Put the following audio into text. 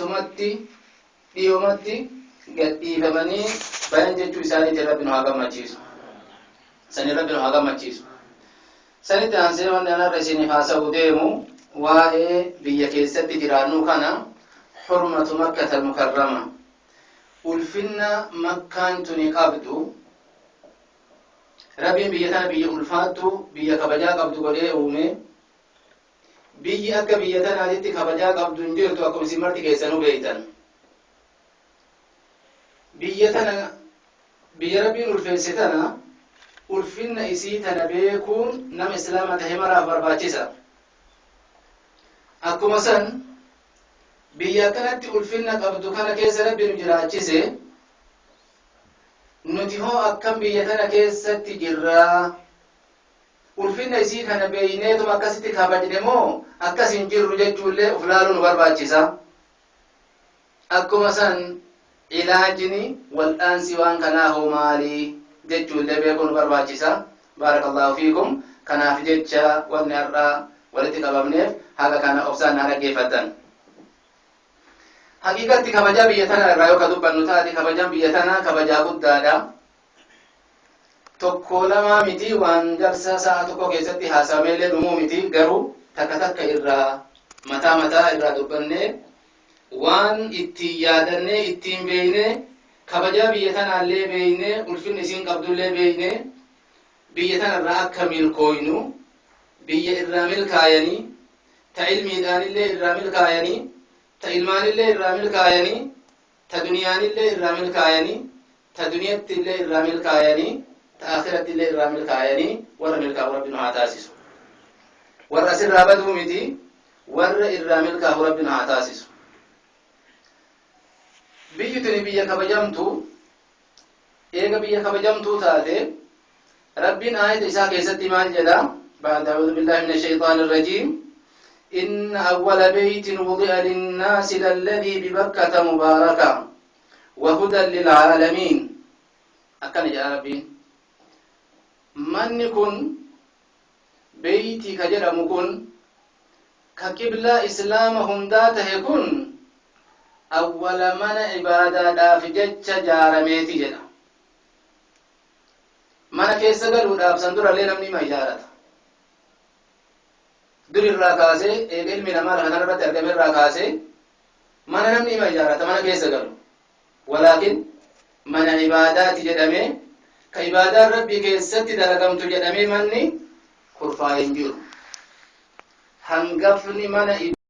Dhihaattumatti dhiyomatti gadhiifamanii bayan jechuu isaaniitiin Rabbi nu haa gammachiisu. Sani Rabbi nu haa gammachiisu. Sanitti aansee wanni anarra isiniif haasa'u deemu waa'ee biyya keessatti jiraannu kana, hurmatu Makkata Mukarrama, ulfinna Makkaan tuni qabdu. Rabbiin biyya tana biyya ulfaattu, biyya kabajaa qabdu godhee uume. Biyyi akka biyya tanaatitti kabajaa qabdu hin jirtu, akkuma isin marti keessanuu beektan. Biyya tana, biyya Rabbiin ulfeesse tana, ulfinna isii tana beekuun nama Islaama tahe maraaf barbaachisa. Akkuma san biyya akkanatti ulfinna qabdu kana keessa Rabbi nu jiraachise, nuti hoo akkam biyya tana keessatti jirraa? Ulfinna isii kana beeyneetuma akkasitti kabajne moo akkas hin jirru jechuullee uf laaluu nu barbaachisa. Akkuma san ilaajini wal'aansi waan kanaa hoo maali jechuullee beekuu nu barbaachisa. Baarakallaahu fiikum. Kanaaf jecha wanni har'a walitti qabamneef haga kana obsaan naa dhaggeeffattan. Haqiiqatti kabajaa biyya tanaa irraa yoo ka dubbannu taate, kabajaan biyya tanaa kabajaa guddaadha. Tokko lamaa miti, waan darsa sa'a tokko keessatti haasameellee dhumuu miti, garuu takka takka irraa, mataa mataa irraa dubbannee, waan ittiin yaadannee ittiin beeynee, kabajaa biyya tanaallee beeynee, ulfinni isiin qabdullee beeynee, biyya tanarraa akka milkooynu, biyya irraa milkaayanii, ta ilmiidhaanillee irraa milkaayanii, ta ilmaanillee irraa milkaayanii, ta duniyaanillee irraa milkaayanii, ta duniyatti illee irraa milkaayanii, ta akhiratti illee irraa milkaayanii, warra milkaa'u Rabbi nu haa taasisu. Warra asirraa baduu miti, warra irraa milkaa'u Rabbi nu haa taasisu. Biyyi tuni biyya kabajamtu. Eega biyya kabajamtuu taate, Rabbiin aayata isaa keessatti maal jedha? بعد أعوذ بالله من الشيطان الرجيم: إن أول بيت وضع للناس للذي ببكة مباركا وهدى للعالمين. Akkana jedha Rabbiin: manni kun, beeyti ka jedhamu kun, ka qiblaa Islaama hundaa tahe kun, awwala mana ibaadaadhaaf jecha jaarameeti jedha. Mana keessa galuudhaaf san durallee namni ima ijaarata. Dur irraa kaasee, eega ilmi namaa lafa kanarratti argame irraa kaasee, mana namni ima ijaarata mana keessa galu. Walaakin mana ibaadaati jedhamee, ka ibaadaan Rabbii keessatti dalagamtu jedhamee, manni kurfaa'ee hin jiru. Hangafni mana